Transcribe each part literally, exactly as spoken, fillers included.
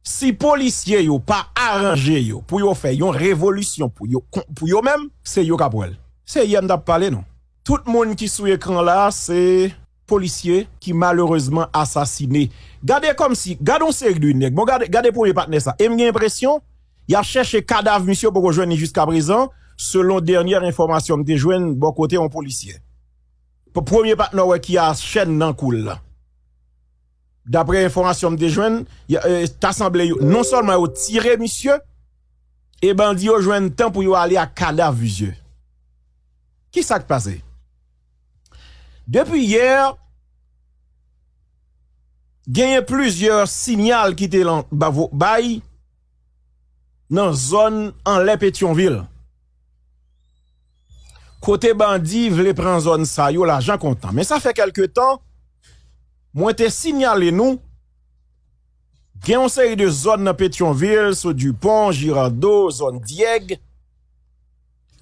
Si polisye yo pa aranje yo pou yo fè yon revolisyon pou yo, pou yo menm, se yo k ap wè l. Se yè m t ap pale, non. Tout moun ki sou ekran la, se polisye ki malerezman asasine. Gade kòmsi, gade yon seri de nèg. Bon, gade, gade premye patnè sa. E m gen enpresyon, y ap chèche kadav misye, poko jwenn li jiskaprezan, selon dènyè enfòmasyon m te jwenn bò kote yon polisye. P-, premye patnè w wè ki a chèn nan kou l la. Daprè enfòmasyon m te jwenn, y a, e, ta sanble yo, non sèlman yo tire misye, e bandi yo jwenn tan pou yo ale ak kadav misye. Kisa k pase? Depi yè, genyen plizyè siyal ki te lan-, ba-, vo-, bay nan zòn anlè Petyonvil, kote bandi vle pran zòn sa yo lajan kontan. Men sa fè kèlke tan, mwen te siyale nou, gen yon seri de zòn nan Petyonvil, sou Dupont, Girardot, zòn Dyèg,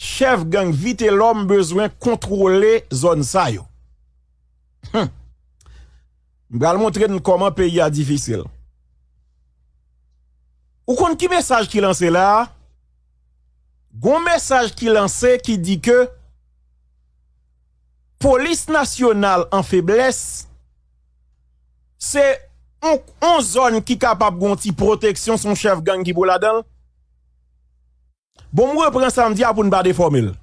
chèf gang Vitelòm bezwen kontwole zòn sa yo. Hum. M pral montre n kòman peyi a difisil. Ou konn ki mesaj ki lanse la a? Gon mesaj ki lanse ki di ke polis nasyonal an feblès, se on, on zòn ki kapab gon ti pwoteksyon, se on chèf gang ki pou ladan l. Bon, m repran sa m di a pou n pa defòme l.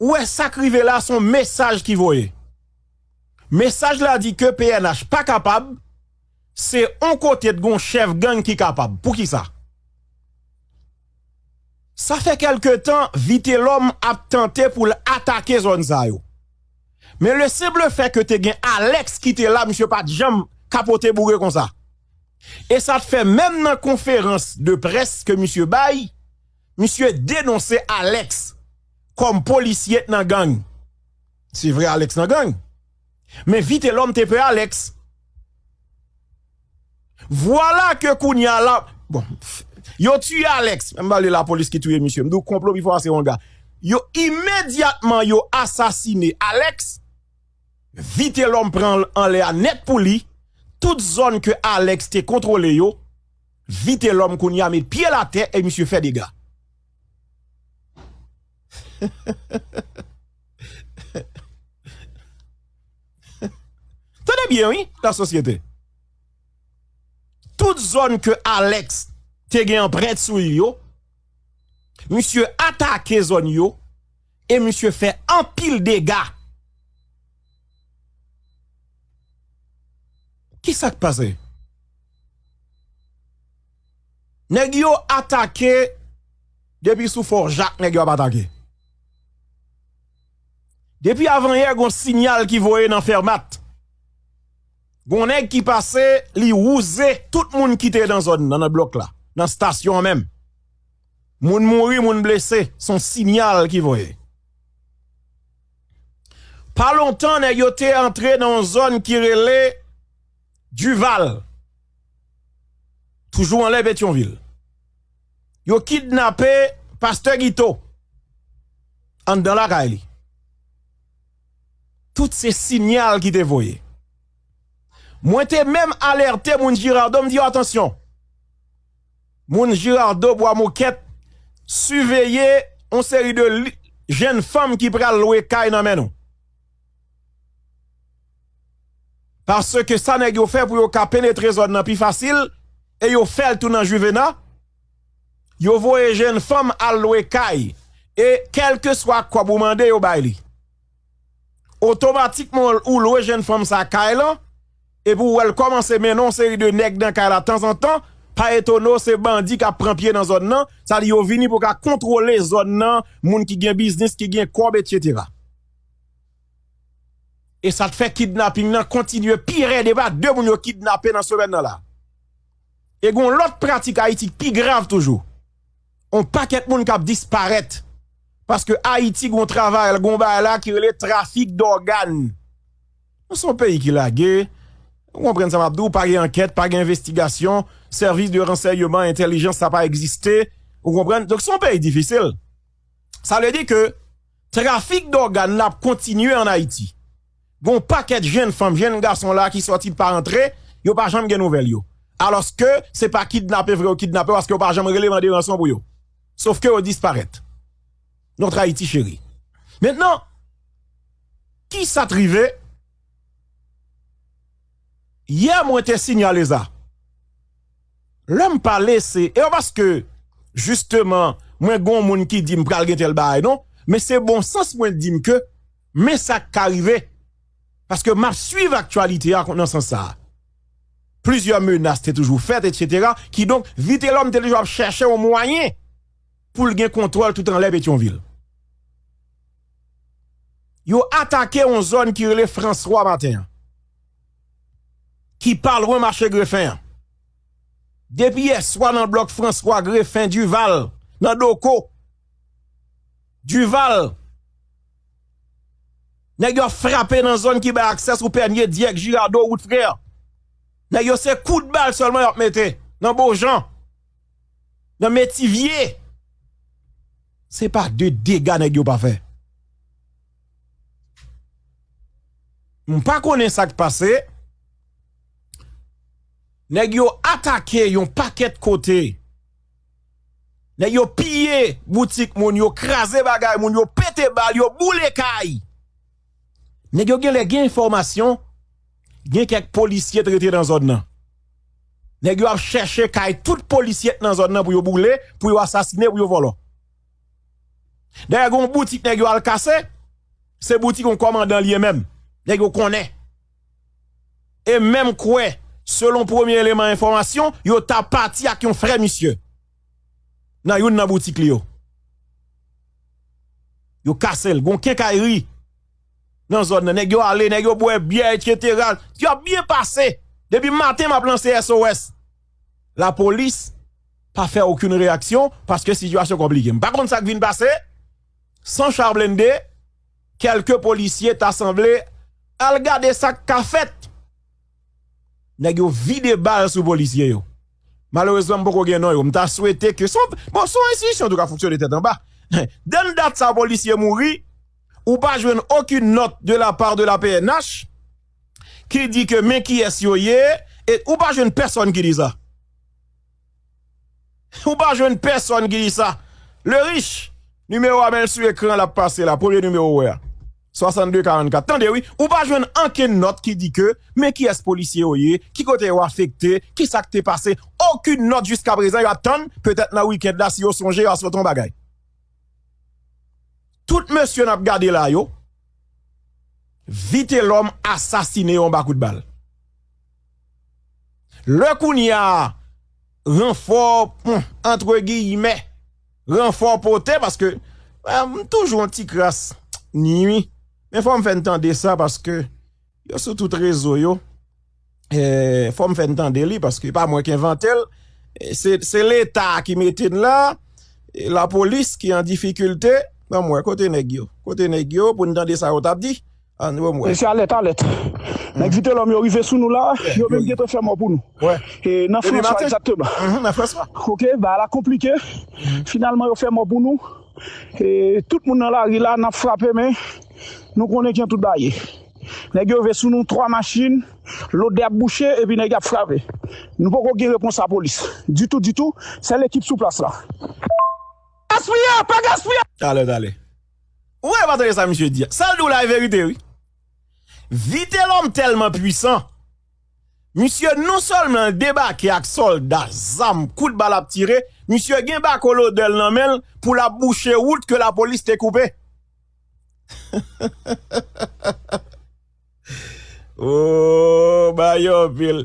Ou wè sa k rive la, se on mesaj ki voye. Mesaj la di ke P N H pa kapab, se on kote t gon chèf gang ki kapab. Poukisa? Sa fè kèlke tan, Vitelòm ap tante pou l atake zòn sa yo. Men le simple fait que te gen Alex ki te la, misye pa t janm kapote boure konsa. E sa t fè menm nan konferans de près ke misye bay, misye denonse Alex kòm polisye nan gang. Se vre Alex nan gang. Men Vitelòm te pè Alex. Vwala ke kounye a la, bon, yo tiye Alex. Menm ba li lapolis ki touye misye. M di w konplo pi fò pase wanga. Yo imedyatman yo asasine Alex. Vitelòm pran l anlè a nèt pou li. Tout zòn ke Alex te kontwole yo, Vitelòm kounye a met pye l atè e misye fè dega. Tande byen, wi, lasosyete. Tout zòn ke Alex te gen anprent sou li yo, misye atake zòn yo e misye fè anpil dega. Kisa k pase? Nèg yo atake depi sou Fò Jak, nèg yo ap atake. Depi avanyè, gon siyal ki voye nan Fèmat. Gon nèg ki pase, li wouze tout moun ki te nan zòn nan, nan blòk la, nan estasyon an menm. Moun mouri, moun blese, se yon siyal ki voye. Pa lontan, nèg yo te antre nan yon zòn ki rele Duval, toujou anlè Petyonvil. Yo kidnape pastè Guito anndan lakay li. Tout se siyal ki te voye. Mwen te menm alète moun Girardot, m di yo, atansyon. Moun Girardot, Bwa Mokèt, siveye yon seri de li-, jenn fanm ki pral lwe kay nan men nou. Paske sa nèg yo fè pou yo ka penetre zòn nan pi fasil, e yo fè l tou nan Juvena, yo voye jenn fanm al lwe kay, e kèlkeswa kòb ou mande, yo bay li. Otomatikman, ou lwe jenn fanm sa kay lan, epi ou wè l kòmanse mennen yon seri de nèg nan kay la tanzantan, pa etone w, se bandi k ap pran pye nan zòn nan, sa di yo vini pou ka kontwole zòn nan, moun ki gen biznis, ki gen kòb, etsetera. E sa t fè kidnaping nan kontinye pi rèd, e pa de moun yo kidnape nan semèn nan la. E gon lòt pratik Ayiti k pi grav toujou. On pakèt moun k ap disparèt. Paske Ayiti gon travay, gon bagay la ki rele trafik dògàn. Nou se yon peyi ki lage. Ou konprann sa m ap di w, pa gen ankèt, pa gen envestigasyon, sèvis de ransèyman, entèlijans, sa pa egziste. Ou konprann? Donk, se yon peyi difisil. Sa vle di ke trafik dògàn la ap kontinye ann Ayiti. Gon pakèt jenn fanm, jenn gason la ki sòti pa rantre, yo pa janm gen nouvèl yo. Alòske se pa kidnape vre yo kidnape paske yo pa janm rele mande ranson pou yo. Sof ke yo disparèt. Notre Haïti chérie. Mentnan, kisa t rive? Yè mwen te sinyale sa. Lè m pale se, e pa paske, jisteman, mwen gon moun ki di m pral gen tèl bagay non, men se bon sans mwen di m ke men sa k ka rive. Paske m ap swiv aktyalite a nan sans sa a. Plizyè menas te toujou fèt, etsetera. Kidonk, Vitelòm te toujou ap chèche yon mwayen pou l gen kontwòl tout anlè Petyonvil. Yo atake yon zòn ki rele Franswa maten an, ki pa lwen mache Grefen an. Depi yèswa nan blòk Franswa, Grefen, Dival, nan Doko, Dival, nèg yo ap frape nan zòn ki bay aksè sou Pènye, Dyèk, Jirado, wout Frè. Nèg yo se kout bal sèlman y ap mete nan Bojan, nan Metivye. Se pa de dega nèg yo pa fè. M pa konnen sa k pase. Nèg yo atake yon pakèt kote. Nèg yo piye boutik moun, yo kraze bagay moun, yo pete bal, yo boule kay. Nèg yo genlè gen enfòmasyon, gen kèk polisye t rete nan zòn nan. Nèg yo ap chèche kay tout polisye k nan zòn nan pou yo boule, pou yo asasine, pou yo vòlò. Dayè, gen yon boutik nèg yo al kase, se boutik yon kòmandan li ye menm. Nèg yo konnen. E menm kwè, selon premye eleman enfòmasyon, yo ta pati ak yon frè misye nan youn nan boutik li yo. Yo kase l. Gon kenkayri nan zòn nan. Nèg yo ale, nèg yo bwè byè, etsetera. Y ap byen pase. Depi maten, m ap lanse S O S. Lapolis pa fè okenn reyaksyon paske sitiyasyon konplike. M pa konn sa k vin pase. San cha blende, kèlke polisye ta sanble al gade sa k ka fèt. Nèg yo vide bal sou polisye yo. Malerezman, m poko gen non yo. M ta swete ke se yon, bon, se yon enstitisyon tou ka fonksyone tèt anba. Dan dat sa polisye mouri, ou pa jwenn okenn nòt de la part de la P N H ki di ke men kiyès yo ye, e ou pa jwenn pèsonn ki di sa. Ou pa jwenn pèsonn ki di sa. Le Rich, nimewo a men l sou ekran, l ap pase la. Premye nimewo ou wè a. Swasannde karannkat. Tande wi, ou pa jwenn ankenn nòt ki di ke men kiyès polisye yo ye, ki kote yo afekte, ki sa k te pase. Okenn nòt jiskaprezan yo ap tann, petèt nan wikend la, si yo sonje, yo ap sot yon bagay. Tout mesye n ap gade la yo, Vitelòm asasine yo anba kout bal. Lè kounye a, ranfò, hmm, antre giyimè, ranfò pote, paske, eh, m toujou yon ti kras ni wi. Men fò m fè n tande sa, paske yo sou tout rezo yo. Eh, fò m fè n tande li, paske pa mwen k envante l. Eh, se, se Leta ki mete n la, eh, lapolis ki an difikilte. Ban m wè, kote nèg yo? Kote nèg yo pou n tande sa yo t ap di? Ann, ban m wè. Mesye, alèt, alèt. Nèg Vitelòm yo rive sou nou la, yo menm gentan fè mò pou nou. E nan Franswa, egzakteman. Nan Franswa. Oke, bagay la konplike. Finalman, yo fè mò pou nou. E tout moun nan lari la, n ap frape, men nou konnen jan tout bagay ye. Nèg yo rive sou nou, twa machin, lòt de ap bouche, epi nèg ap frape. Nou poko gen repons lapolis. Ditou, ditou, sèl ekip sou plas la. Gaspiye, pa gaspiye! Talè, talè. Ou wè, pa tande sa misye di a. Sa l di w la, e verite, wi. Vitelòm tèlman pwisan. Misye non sèlman l debake ak sòlda, zam, kout bal ap tire, misye gen bako lodè l nan men l pou l ap bouche wout ke lapolis te koupe. Oh, ba yo anpil.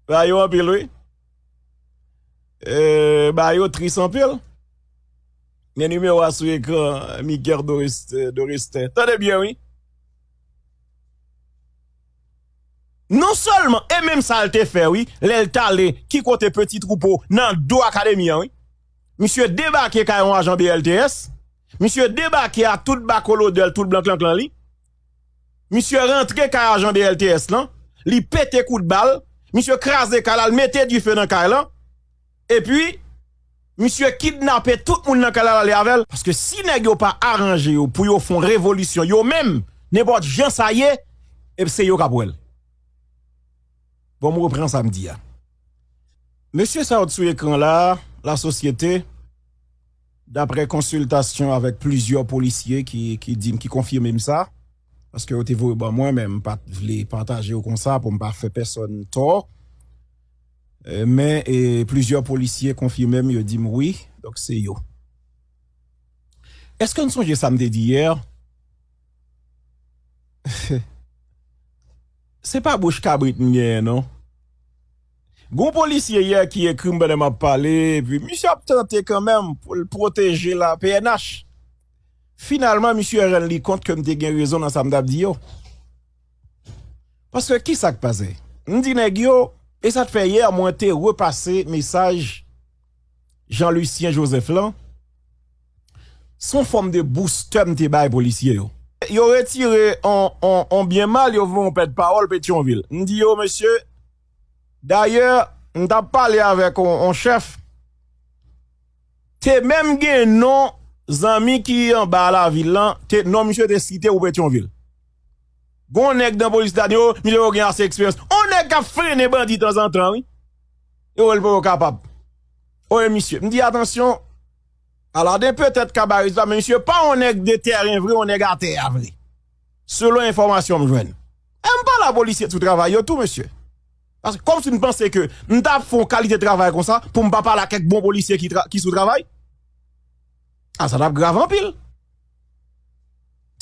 Ba yo anpil, wi. Eh, ba yo tris anpil. Gen nimewo a sou ekran, Miker Dorest-, Doresten. Tande byen, wi. Non sèlman, e menm sa l te fè, wi, lè l t ale, ki kote Peti Twoupo, nan do akademi an, wi. Misye debake kay yon ajan B L T S. Misye debake ak tout bako lodè l, tout blan klanklan li. Misye rantre kay ajan B L T S lan, li pete kout bal, misye kraze kay la, l mete dife nan kay lan, epi misye kidnape tout moun nan kay la, l ale avè l. Paske si nèg yo pa aranje yo pou yo fè yon revolisyon yo menm, nenpòt jan sa ye, e se yo k ap wè l. Bon, m repran sa m di a. Mesye sa yo t sou ekran la, lasosyete, daprè konsiltasyon avèk plizyè polisye ki, ki di m, ki konfime m sa, paske yo te voye ban mwen, men m pa t vle pataje yo konsa pou m pa fè pèsonn tò. E, men, e, plizyè polisye konfime m, yo di m wi, donk se yo. Èske n sonje sa m te di yè? Se pa bouch kabrit m genyen, non. Gon polisye yè ki ekri m pandan m ap pale, epi misye ap tante kanmenm pou l pwoteje la P N H. Finalman, misye rann li kont ke m te gen rezon nan sa m t ap di yo. Paske ki sa k pase? M di nèg yo, e sa t fè yè mwen te repase mesaj Jean Lucien Joseph lan, se yon fòm de booster m te bay polisye yo. Yo retire on, on, on byen mal, yo voye yon pèd pawòl Petyonvil. M di yo, mesye, dayè, m t ap pale avèk on, on chèf, te menm gen non zanmi ki anba lavil lan, te, non misye te site pou Petyonvil. Gon nèg nan polis la di, o, misye yo gen ase eksperyans. On nèg k ap frennen bandi tanzantan, wi. Yo wè l poko kapab. Oye, misye, m di, atansyon, Aladen petèt kabaret la, men misye pa on nèg de tèren vre, on nèg atè a vre. Selon enfòmasyon m jwenn. E m pale a polisye sou travay yo tou, mesye. Paske kòmsi m panse ke m t ap fè yon kalite travay konsa pou m pa pale a kèk bon polisye ki, tra- ki sou travay. A, sa t ap grav anpil.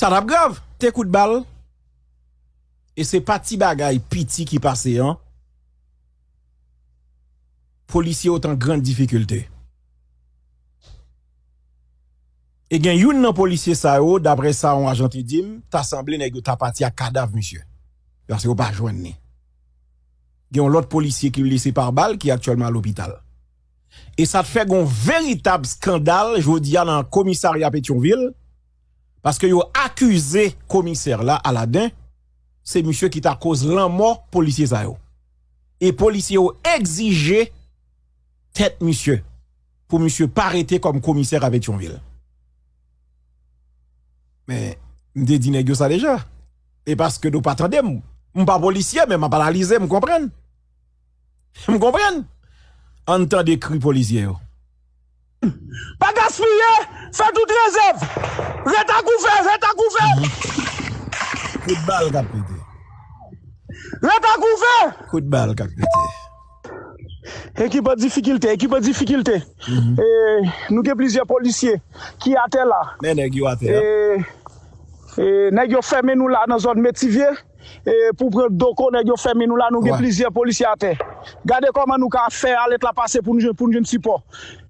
Sa t ap grav. Te kout bal. E se pa ti bagay piti ki pase an. Polisye yo t an grann difikilte. E gen youn nan polisye sa yo, daprè sa yon ajan te di m, ta sanble nèg yo ta pati ak kadav misye. Paske yo pa jwenn li. Gen yon lòt polisye ki blese pa bal ki aktyèlman a lopital. E sa t fè gen yon veritab eskandal jodi a nan komisarya Petyonvil, paske yo akize komisè la, Aladen, se misye ki ta koz lanmò polisye sa yo. E polisye yo egzije tèt misye pou misye pa rete kòm komisè a Petyonvil. Men, m te di nèg yo sa deja. E paske nou pa tande m. M pa polisye, men m ap analize, m konprann. M konprann. Ann tande kri polisye yo. Pa gaspiye, fè tout rezèv. Ret a kouvè, ret a kouvè. Kout bal k ap pete. Ret a kouvè. Kout bal k ap pete. Ekip an difikilte, ekip an difikilte. E, nou gen plizyè polisye ki atè la. Men nèg yo atè a. E, e, nèg yo fèmen nou la nan zòn Metivye. E, pou pran Doko, nèg yo fèmen nou la, nou gen plizyè polisye atè. Gade kòman nou ka fè a lèt la pase pou nou jwenn, pou nou jwenn sipò.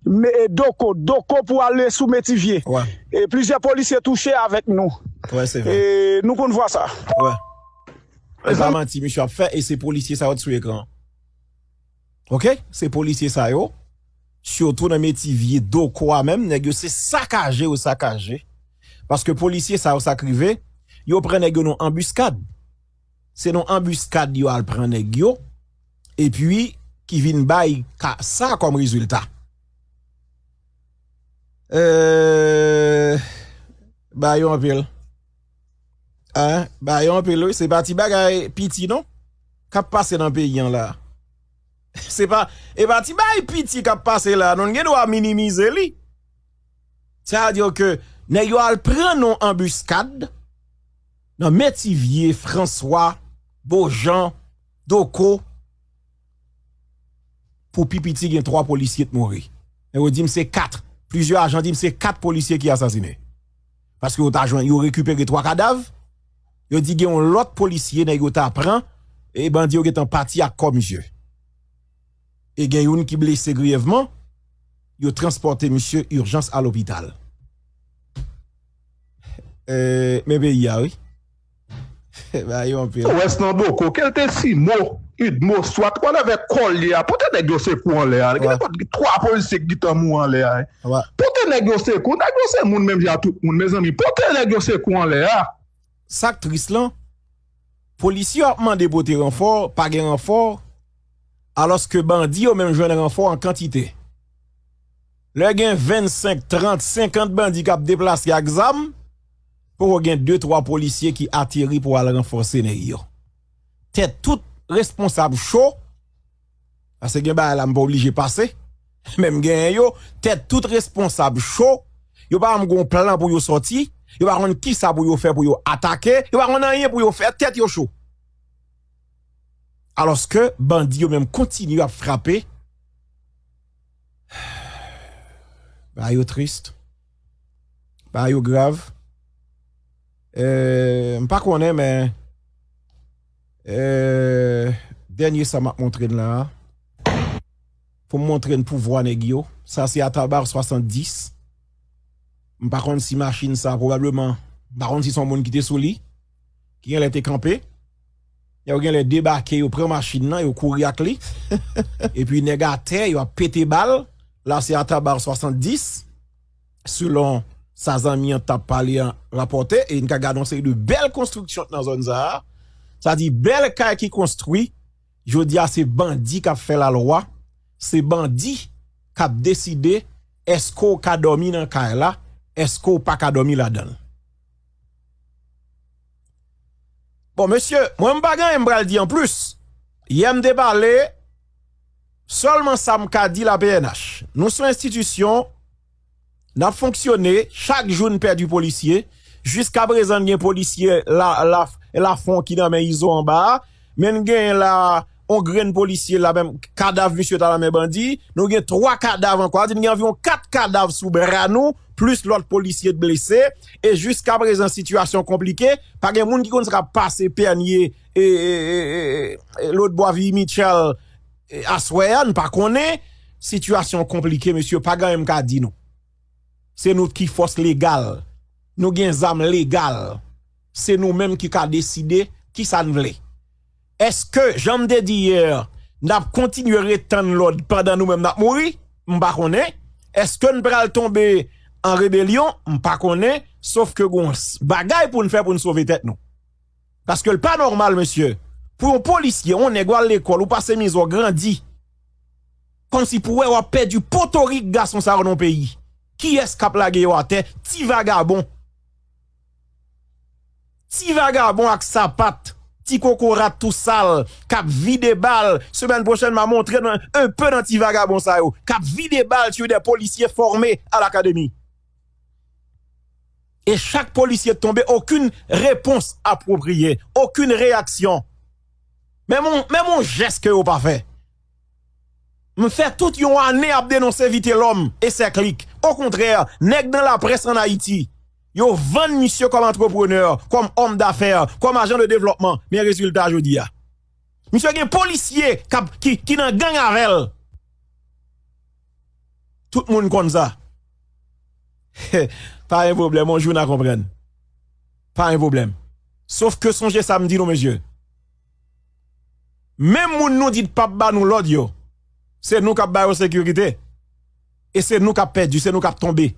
Men, e, Doko, Doko pou ale sou Metivye. E plizyè polisye touche avèk nou. E nou konn vwa sa. E pa manti misye ap fè, e se polisye sa yo t sou ekran. Oke? Se polisye sa yo. Sitou nan Metivye, Doko a menm, nèg yo se sakaje yo sakaje. Paske polisye sa yo, sa k rive, yo pran nèg yo nan anbiskad. Se nan anbiskad yo al pran nèg yo, epi ki vin bay ka, sa kòm rezilta. Euh, ba yo anpil. Hein? Ba yo anpil, wi. Se pa ti bagay piti, non, k ap pase nan peyi an la. Se pa, e pa ti bagay piti k ap pase la, non, n gen dwa minimize li. Sa vle di ke nèg yo al pran nan anbiskad nan Metivye, Franswa, Bojan, Doko, pou pi piti gen twa polisye t mouri. Nèg yo di m se kat. Plizyè ajan di m se kat polisye ki asasinen. Paske yo ta jwenn, yo rekipere twa kadav. Yo di gen yon lòt polisye, nèg yo ta pran, e bandi yo gentan pati ak kò misye. E gen youn ki blese griyèvman, yo transpòte misye ijans a lopital. Eh, men peyi a, wi. Ba yo anpil. Wès nan Doko, ke l te Simo, Idmo, Swat, whatever kò l ye a, pote nèg yo sekou anlè a. Gen nenpòt twa polisye ki gentan mouri anlè a. Pote nèg yo sekou, nèg yo se moun menm jan ak tout moun, mezanmi. Pote nèg yo sekou anlè a. Sa k tris lan, polisye yo ap mande pote ranfò, pa gen ranfò, alòske bandi yo menm jwenn ranfò an kantite. Lè gen vennsenk, trant, senkant bandi k ap deplase ak zam, poko gen de, twa polisye ki ateri pou al ranfòse nèg yo. Tèt tout responsab cho, Paske gen bagay la m pa oblije pase. Men m genyen yo, tèt tout responsab cho, yo pa janm gon plan pou yo sòti, yo pa konn kisa pou yo fè pou yo atake, yo pa konn anyen pou yo fè, tèt yo cho. Alòske bandi yo menm kontinye ap frape. Bagay yo tris. Bagay yo grav. Eh, m pa konnen, men eh, dènye sa m ap montre n la a. Pou m montre n pouvwa nèg yo. Sa se Atabar swasanndis. M pa konn si machin sa, pwobableman, m pa konn si se yon moun ki te sou li, ki genlè te kanpe. Yo genlè debake, yo pran machin nan, yo kouri ak li. Epi nèg atè, yo ap pete bal. La se Atabar swasanndis, selon sa zanmi an t ap pale an rapòte, e n ka gade yon seri de bèl konstriksyon nan zòn sa a. Sa di bèl kay ki konstwi, jodi a se bandi k ap fè lalwa, se bandi k ap deside èske w ka dòmi nan kay la, èske w pa ka dòmi ladan l. Bon, mesye, mwen m pa gen anyen m pral di anplis. Yè m te pale, sèlman sa m ka di la P N H. Nou se yon enstitisyon, n ap fonksyone, chak jou n pèdi polisye. Jiskaprezan n gen polisye la, la, Lafon ki nan men Izo anba a. Men n genyen la, yon grenn polisye la, menm kadav misye ta nan men bandi. Nou gen twa kadav ankò. Sa di n gen anviwon kat kadav sou bra nou, plis lòt polisye t blese. E jiskaprezan, sitiyasyon konplike. Pa gen moun ki konn sa k ap pase Pènye, e, e, e, e, e, lòtbò Vivi Mitchell, e, aswè a, n pa konnen. Sitiyasyon konplike, mesye, pa gen anyen m ka di nou. Se nou ki fòs legal. Nou gen zam legal. Se nou menm ki ka deside kisa n vle. Èske, jan m te di yè, n ap kontinye ret tann lòd pandan nou menm n ap mouri? M pa konnen. Èske n pral tonbe an rebelyon? M pa konnen. Sòf ke gon s-, bagay pou n fè pou n sove tèt nou. Paske l pa nòmal, mesye. Pou yon polisye, yon nèg w al lekòl, ou pase mizè, w grandi. Kòmsi pou wè w ap pèdi potorik gason sa yo nan yon peyi. Kiyès k ap lage yo atè? Ti vagabon. Ti vagabon ak sapat. Ti kokorat tou sal. K ap vide bal. Semèn pwochèn, m a montre nou un peu nan ti vagabon sa yo. K ap vide bal sur des policiers formés à l'académie. E chak polisye tonbe, okenn repons apwopriye, okenn reyaksyon. Menm yon, menm yon jès ke yo pa fè. M fè tout yon ane ap denonse Vitelhomme e Sè Klik. Okontrè, nèg nan laprès ann Ayiti, yo vann misye kòm antreprenè, kòm òm dafè, kòm ajan de devlòpman. Men rezilta jodi a. Misye gen polisye k ap, ki, ki nan gang avè l. Tout moun konn sa. Pa gen pwoblèm, yon jou n a konprann. Pa gen pwoblèm. Sòf ke sonje sa m di nou, mesye. Menm moun nou di t p ap ba nou lòd yo, se nou k ap ba yo sekirite. E se nou k ap pèdi, se nou k ap tonbe.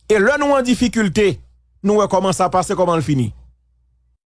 E lè nou an difikilte, nou wè kòman sa pase, kòman l fini.